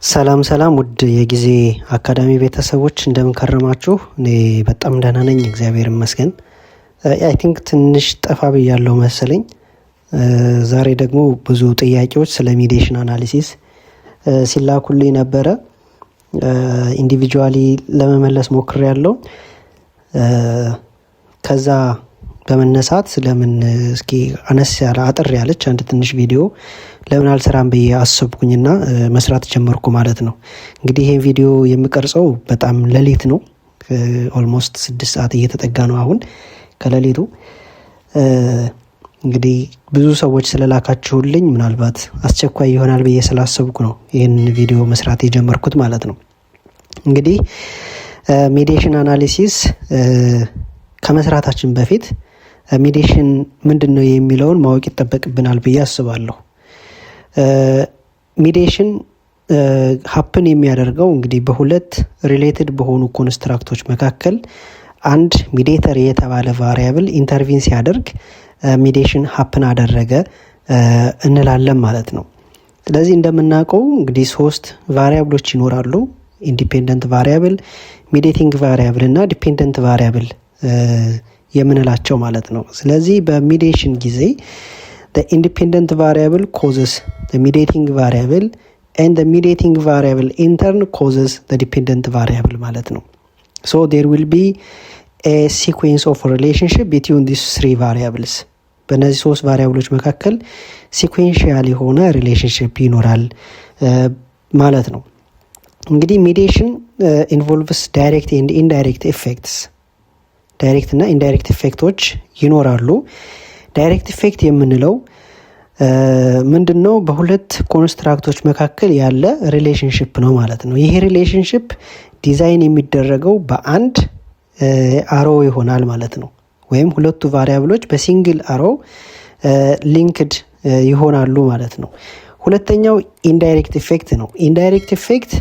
ሰላም ሰላም ውድ የጊዜ አካዳሚ ቤተሰቦች፣ እንደምን ከረማችሁ? እኔ በጣም ደህና ነኝ፣ እግዚአብሔር ይመስገን። I think ትንሽ ጠፋ ብያለሁ መሰለኝ። ዛሬ ደግሞ ብዙ ጥያቄዎች ስለ mediation analysis ሲላኩልኝ ነበረ። Individually ለመመለስ ሞክሬያለሁ። ከዛ በመነሳት ለምን እስኪ አነስ ያለ፣ አጠር ያለች አንድ ትንሽ ቪዲዮ ለምን አልሰራም ብዬ አሰብኩኝና መስራት ጀመርኩ ማለት ነው። እንግዲህ ይሄን ቪዲዮ የምቀርጸው በጣም ሌሊት ነው። Almost 6 ሰዓት እየተጠጋ ነው አሁን ከሌሊቱ። እንግዲህ ብዙ ሰዎች ስለላካችሁልኝ ምናልባት አስቸኳይ ይሆናል ብዬ ስላሰብኩ ነው ይህን ቪዲዮ መስራት የጀመርኩት ማለት ነው። እንግዲህ mediation analysis ከመስራታችን በፊት mediation ምንድን ነው የሚለውን ማወቅ ይጠበቅብናል ብዬ አስባለሁ። Mediation happen የሚያደርገው እንግዲህ በሁለት related በሆኑ construct ኦች መካከል አንድ mediator የተባለ variable intervene ሲያደርግ mediation happen አደረገ እንላለን ማለት ነው። ስለዚህ እንደምናውቀው እንግዲህ ሶስት variable ኦች ይኖራሉ። Independent variable፣ mediating variable እና dependent variable የምንላቸው ማለት ነው። ስለዚህ በ mediation ጊዜ independent variable causes mediating variable and mediating variable in turn causes dependent variable ማለት ነው። So there will be a sequence of relationship between these three variables። በእነዚህ ሶስት variable ኦች መካከል sequential የሆነ relationship ይኖራል ማለት ነው። እንግዲህ mediation involves direct and indirect effects። Direct እና indirect effect ኦች ይኖራሉ። Direct effect የምንለው ምንድን ነው? በሁለት construct ኦች መካከል ያለ relationship ነው ማለት ነው። ይሄ relationship design የሚደረገው በአንድ arrow ይሆናል ማለት ነው። ወይም ሁለቱ variable ኦች በ single arrow linked ይሆናሉ ማለት ነው። ሁለተኛው indirect effect ነው። Indirect effect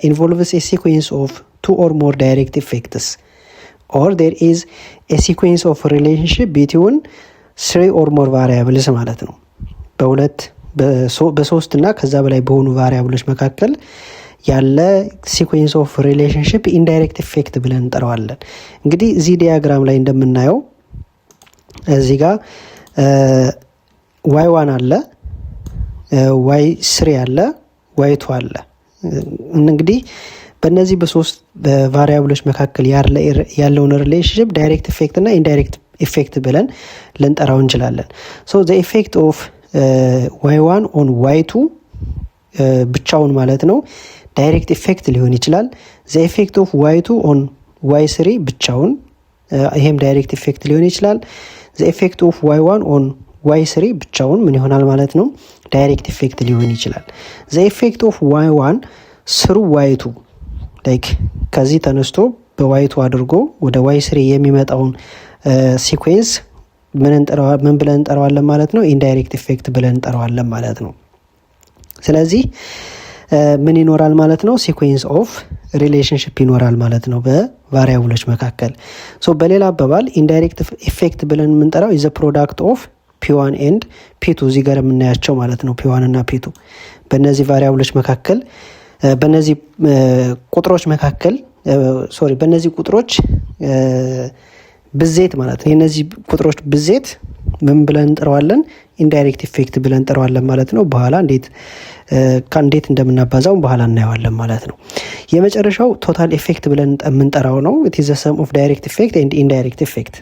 involves a sequence of two or more direct effects, or there is a sequence of relationship between three or more variables ማለት ነው። በሁለት፣ በሶስት እና ከዛ በላይ በሆኑ variable ኦች መካከል ያለ sequence of relationship indirect effect ብለን እንጠራዋለን። እንግዲህ እዚህ diagram ላይ እንደምናየው እዚህ ጋር Y one አለ፣ Y three አለ፣ Y two አለ። እንግዲህ በእነዚህ በሶስት variable ኦች መካከል ያለውን relationship direct effect እና indirect effect ብለን ልንጠራው እንችላለን። So the effect of Y one on Y two ብቻውን ማለት ነው direct effect ሊሆን ይችላል። The effect of Y two on Y three ብቻውን ይሄም direct effect ሊሆን ይችላል። The effect of Y one on Y three ብቻውን ምን ይሆናል ማለት ነው? Direct effect ሊሆን ይችላል። The effect of Y one through Y two, like ከዚህ ተነስቶ በ Y two አድርጎ ወደ Y three የሚመጣውን sequence ምን ብለን እንጠራዋለን ማለት ነው? Indirect effect ብለን እንጠራዋለን ማለት ነው። ስለዚህ ምን ይኖራል ማለት ነው? Sequence of relationship ይኖራል ማለት ነው በ variable ኦች መካከል። So በሌላ አባባል indirect effect ብለን የምንጠራው is product of P one and P two፣ እዚህ ጋር የምናያቸው ማለት ነው። P one እና P two በእነዚህ variable ኦች መካከል፣ በእነዚህ ቁጥሮች መካከል፣ sorry፣ በእነዚህ ቁጥሮች ብዜት ማለት ነው። የእነዚህ ቁጥሮች ብዜት ምን ብለን እንጠራዋለን? Indirect effect ብለን እንጠራዋለን ማለት ነው። በኋላ እንዴት እንደምናባዛው በኋላ እናየዋለን ማለት ነው። የመጨረሻው total effect ብለን የምንጠራው ነው። It is the sum of direct effect and indirect effect።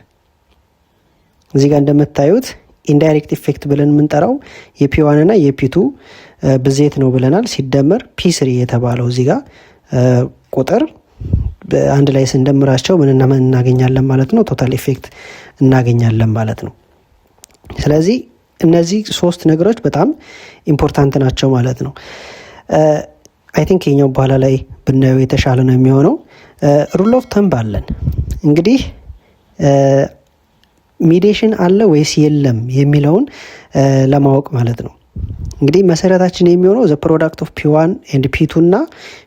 እዚህ ጋር እንደምታዩት indirect effect ብለን የምንጠራው የ P one እና የ P two ብዜት ነው ብለናል። ሲደመር P three የተባለው እዚህ ጋር ቁጥር አንድ ላይ ስንደምራቸው ምንና ምን እናገኛለን ማለት ነው? Total effect እናገኛለን ማለት ነው። ስለዚህ እነዚህ ሶስት ነገሮች በጣም important ናቸው ማለት ነው። I think የኛው በኋላ ላይ ብናየው የተሻለ ነው የሚሆነው። Rule of thumb አለን። እንግዲህ mediation አለ ወይስ የለም የሚለውን ለማወቅ ማለት ነው። እንግዲህ መሰረታችን የሚሆነው the product of P one and P two እና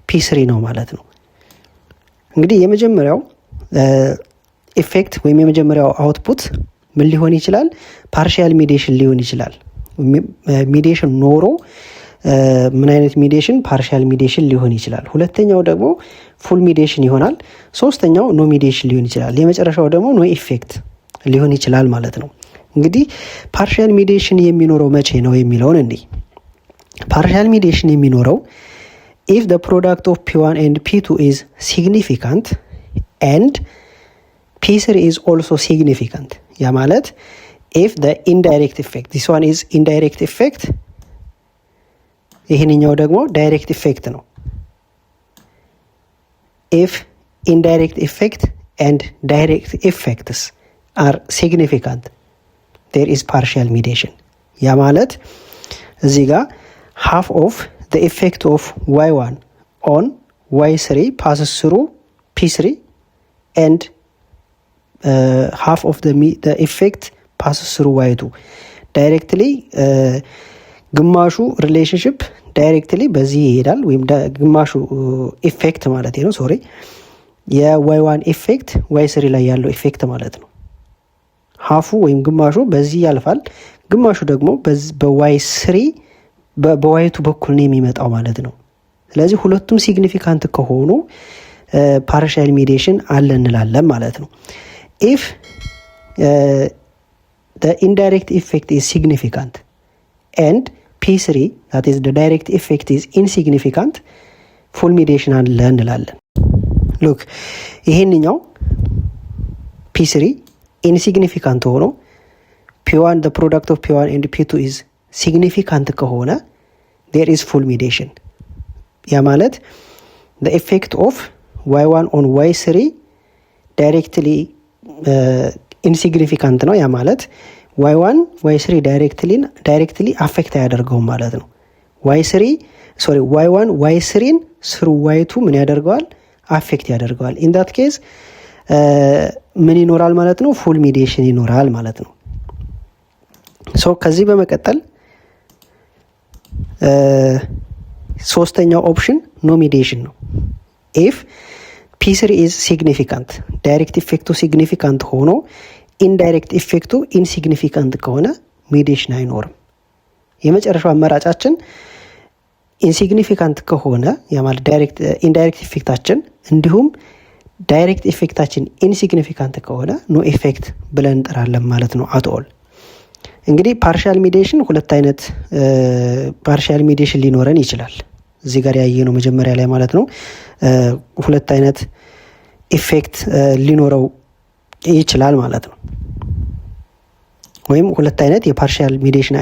P three ነው ማለት ነው። እንግዲህ የመጀመሪያው effect ወይም የመጀመሪያው output ምን ሊሆን ይችላል? Partial mediation ሊሆን ይችላል። Mediation ኖሮ ምን አይነት mediation? Partial mediation ሊሆን ይችላል። ሁለተኛው ደግሞ full mediation ይሆናል። ሶስተኛው no mediation ሊሆን ይችላል። የመጨረሻው ደግሞ no effect ሊሆን ይችላል ማለት ነው። እንግዲህ partial mediation የሚኖረው መቼ ነው የሚለውን እንዲህ፣ partial mediation የሚኖረው if the product of P1 and P2 is significant and P3 is also significant። ያ ማለት if the indirect effect, this one is indirect effect፣ ይህንኛው ደግሞ direct effect ነው። If indirect effect and direct effects are significant, there is partial mediation። ያ ማለት እዚህ ጋር half of the effect of Y1 on Y3 passes through P3 and half of the effect passes through Y2 directly። ግማሹ relationship directly በዚህ ይሄዳል፣ ወይም ግማሹ effect ማለት ነው። Sorry፣ የ Y1 effect Y3 ላይ ያለው effect ማለት ነው። Half ኡ ወይም ግማሹ በዚህ ያልፋል፣ ግማሹ ደግሞ በ Y3 በ Y2 በኩል ነው የሚመጣው ማለት ነው። ስለዚህ ሁለቱም significant ከሆኑ partial mediation አለ እንላለን ማለት ነው። If indirect effect is significant and P3, that is direct effect, is insignificant, full mediation አለ እንላለን። Look፣ ይሄንኛው P3 insignificant ሆኖ P1, product of P1 and P2 is significant ከሆነ there is full mediation። ያ ማለት effect of Y1 on Y3 directly insignificant ነው። ያ ማለት Y1 Y3 directly affect አያደርገውም ማለት ነው። Y3, sorry, Y1 Y3 ን through Y2 ምን ያደርገዋል? Affect ያደርገዋል። In that case ምን ይኖራል ማለት ነው? Full mediation ይኖራል ማለት ነው። So ከዚህ በመቀጠል ሶስተኛው option no mediation ነው። If P3 is significant፣ direct effect ኡ significant ሆኖ indirect effect ኡ insignificant ከሆነ mediation አይኖርም። የመጨረሻው አማራጫችን insignificant ከሆነ፣ ያ ማለት direct indirect effect ኣችን እንዲሁም direct effect ኣችን insignificant ከሆነ no effect ብለን እንጠራለን ማለት ነው። At all እንግዲህ partial mediation፣ ሁለት አይነት partial mediation ሊኖረን ይችላል። እዚህ ጋር ያየነው መጀመሪያ ላይ ማለት ነው። ሁለት አይነት effect ሊኖረው ይችላል ማለት ነው። ወይም ሁለት አይነት የ partial mediation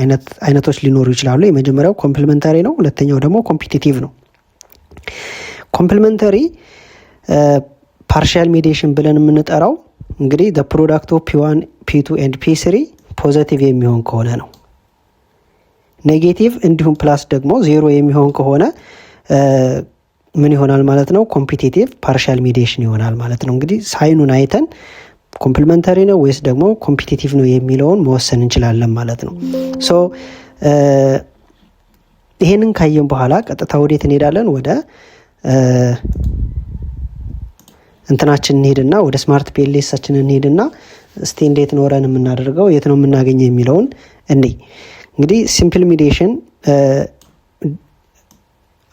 አይነቶች ሊኖሩ ይችላሉ። የመጀመሪያው complementary ነው። ሁለተኛው ደግሞ competitive ነው። Complementary partial mediation ብለን የምንጠራው እንግዲህ product of P1, P2 and P3 positive የሚሆን ከሆነ ነው። Negative እንዲሁም plus ደግሞ ዜሮ የሚሆን ከሆነ ምን ይሆናል ማለት ነው? Competitive partial mediation ይሆናል ማለት ነው። እንግዲህ sign ኡን አይተን complementary ነው ወይስ ደግሞ competitive ነው የሚለውን መወሰን እንችላለን ማለት ነው። So ይሄንን ካየን በኋላ ቀጥታ ወዴት እንሄዳለን? ወደ እንትናችን እንሄድና ወደ SmartPLS ኣችን እንሄድና እስቲ እንዴት ነው run የምናደርገው፣ የት ነው የምናገኘው የሚለውን እንይ። እንግዲህ simple mediation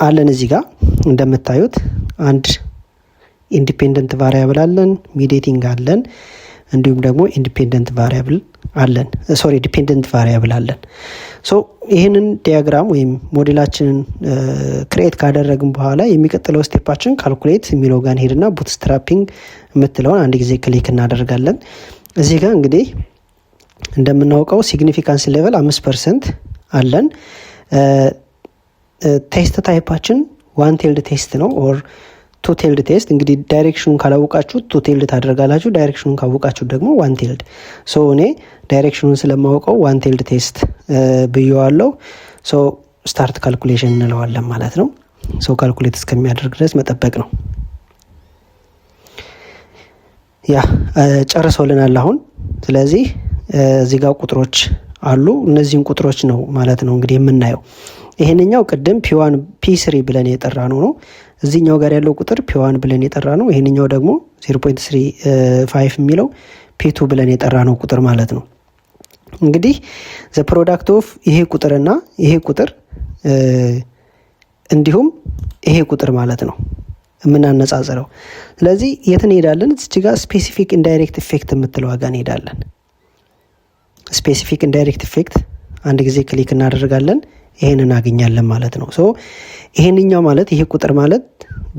አለን። እዚህ ጋር እንደምታዩት አንድ independent variable አለን፣ mediating አለን፣ እንዲሁም ደግሞ independent variable አለን፣ sorry, dependent variable አለን። So ይህንን diagram ወይም ሞዴላችንን create ካደረግን በኋላ የሚቀጥለው step ኣችን calculate የሚለው ጋር እንሄድና bootstrapping የምትለውን አንድ ጊዜ click እናደርጋለን። እዚህ ጋር እንግዲህ እንደምናውቀው significance level 5% አለን። Test type ኣችን one tailed test ነው or two tailed test። እንግዲህ direction ኑን ካላወቃችሁ two tailed ታደርጋላችሁ። Direction ኑን ካወቃችሁ ደግሞ one tailed። So እኔ direction ኑን ስለማውቀው one tailed test ብየዋለው። So start calculation እንለዋለን ማለት ነው። So calculate እስከሚያደርግ ድረስ መጠበቅ ነው። Yeah፣ ጨርሶልናል አሁን። ስለዚህ እዚህ ጋር ቁጥሮች አሉ። እነዚህን ቁጥሮች ነው ማለት ነው እንግዲህ የምናየው። ይሄንኛው ቅድም P1 P3 ብለን የጠራነው ነው። እዚህኛው ጋር ያለው ቁጥር P1 ብለን የጠራነው። ይሄንኛው ደግሞ 0.35 የሚለው P2 ብለን የጠራነው ቁጥር ማለት ነው። እንግዲህ the product of ይሄ ቁጥርና ይሄ ቁጥር እንዲሁም ይሄ ቁጥር ማለት ነው የምናነጻጽረው። ስለዚህ የት እንሄዳለን? እዚች ጋር specific indirect effect የምትለው ጋር እንሄዳለን። Specific indirect effect አንድ ጊዜ click እናደርጋለን። ይሄን እናገኛለን ማለት ነው። So ይሄንኛው ማለት፣ ይሄ ቁጥር ማለት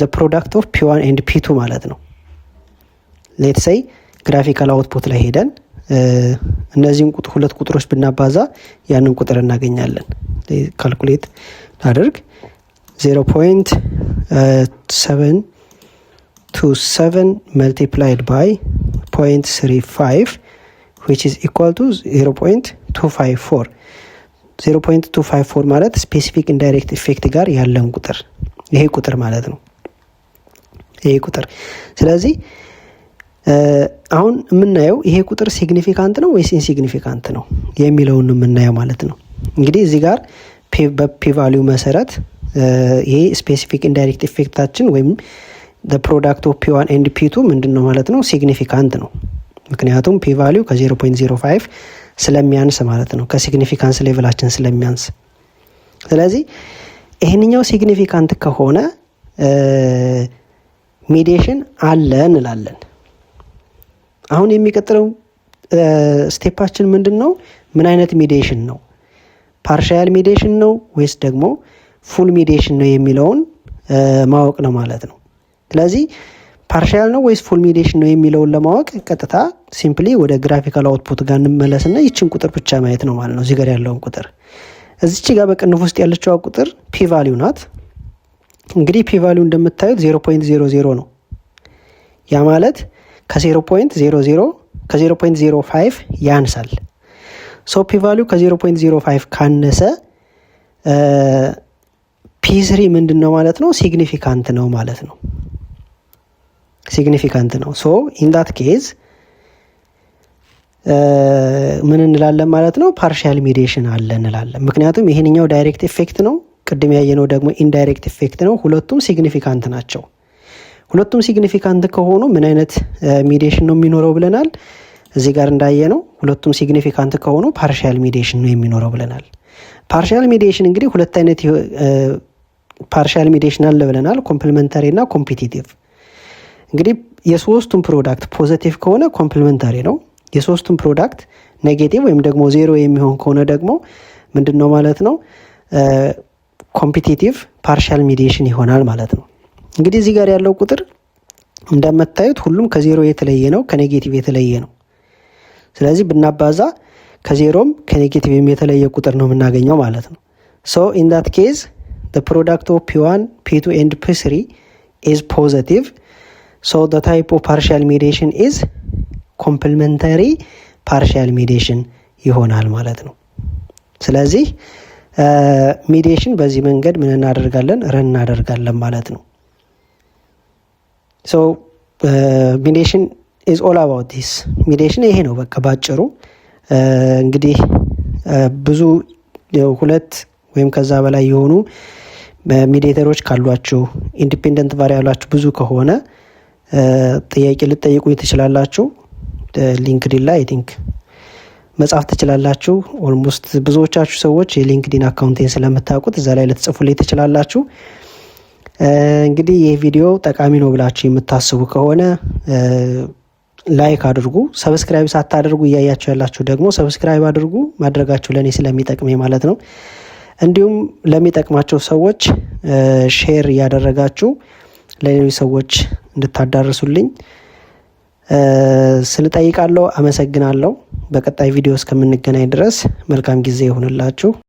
the product of P1 and P2 ማለት ነው። Let's say graphical output ላይ ሄደን እነዚህን ሁለት ቁጥሮች ብናባዛ ያንን ቁጥር እናገኛለን። Calculate ላድርግ። 0.727 multiplied by 0.35, which is equal to 0.254። 0.254 ማለት specific indirect effect ጋር ያለን ቁጥር ይሄ ቁጥር ማለት ነው። ይሄ ቁጥር። ስለዚህ አሁን የምናየው ይሄ ቁጥር significant ነው ወይስ insignificant ነው የሚለውን ነው የምናየው ማለት ነው። እንግዲህ እዚህ ጋር በ P value መሰረት ይሄ specific indirect effect ኣችን ወይም product of P1 and P2 ምንድን ነው ማለት ነው? Significant ነው። ምክንያቱም P value ከ0.05 ስለሚያንስ ማለት ነው፣ ከ significance level ኣችን ስለሚያንስ። ስለዚህ ይህንኛው significant ከሆነ mediation አለ እንላለን። አሁን የሚቀጥለው step ኣችን ምንድን ነው? ምን አይነት mediation ነው? Partial mediation ነው ወይስ ደግሞ full mediation ነው የሚለውን ማወቅ ነው ማለት ነው። ስለዚህ partial ነው ወይስ full mediation ነው የሚለውን ለማወቅ ቀጥታ simply ወደ graphical output ጋር እንመለስና ይችን ቁጥር ብቻ ማየት ነው ማለት ነው። እዚህ ጋር ያለውን ቁጥር፣ እዚች ጋር በቅንፍ ውስጥ ያለችዋ ቁጥር P value ናት። እንግዲህ P value እንደምታዩት 0.00 ነው። ያ ማለት ከ0.00 ከ0.05 ያንሳል። So P value ከ0.05 ካነሰ P3 ምንድን ነው ማለት ነው? Significant ነው ማለት ነው። Significant ነው። So in that case ምን እንላለን ማለት ነው? Partial mediation አለ እንላለን። ምክንያቱም ይሄንኛው direct effect ነው፣ ቅድም ያየነው ደግሞ indirect effect ነው። ሁለቱም significant ናቸው። ሁለቱም significant ከሆኑ ምን አይነት mediation ነው የሚኖረው ብለናል? እዚህ ጋር እንዳየነው ሁለቱም significant ከሆኑ partial mediation ነው የሚኖረው ብለናል። Partial mediation እንግዲህ ሁለት አይነት partial mediation አለ ብለናል። Complementary እና competitive። እንግዲህ የሶስቱም product positive ከሆነ complementary ነው። የሶስቱም product negative ወይም ደግሞ ዜሮ የሚሆን ከሆነ ደግሞ ምንድን ነው ማለት ነው? Competitive partial mediation ይሆናል ማለት ነው። እንግዲህ እዚህ ጋር ያለው ቁጥር እንደምታዩት ሁሉም ከዜሮ የተለየ ነው፣ ከ negative የተለየ ነው። ስለዚህ ብናባዛ ከዜሮም ከ negative ም የተለየ ቁጥር ነው የምናገኘው ማለት ነው። So in that case, the product of P1, P2 and P3 is positive. So the type of partial mediation is complementary partial mediation ይሆናል ማለት ነው። ስለዚህ mediation በዚህ መንገድ ምን እናደርጋለን? Run እናደርጋለን ማለት ነው። So mediation is all about this። Mediation ይሄ ነው በቃ ባጭሩ። እንግዲህ ብዙ ሁለት ወይም ከዛ በላይ የሆኑ mediator ኦች ካሏችሁ፣ independent variable ኣችሁ ብዙ ከሆነ ጥያቄ ልትጠይቁኝ ትችላላችሁ። LinkedIn ላይ I think መጻፍ ትችላላችሁ። Almost ብዙዎቻችሁ ሰዎች የ LinkedIn account ኤን ስለምታውቁት እዛ ላይ ልትጽፉልኝ ትችላላችሁ። እንግዲህ ይህ ቪዲዮ ጠቃሚ ነው ብላችሁ የምታስቡ ከሆነ like አድርጉ። Subscribe ሳታደርጉ እያያችሁ ያላችሁ ደግሞ subscribe አድርጉ። ማድረጋችሁ ለእኔ ስለሚጠቅመኝ ማለት ነው። እንዲሁም ለሚጠቅማቸው ሰዎች share እያደረጋችሁ ለሌሎች ሰዎች እንድታዳርሱልኝ ስል እጠይቃለሁ። አመሰግናለሁ። በቀጣይ ቪዲዮ እስከምንገናኝ ድረስ መልካም ጊዜ ይሁንላችሁ።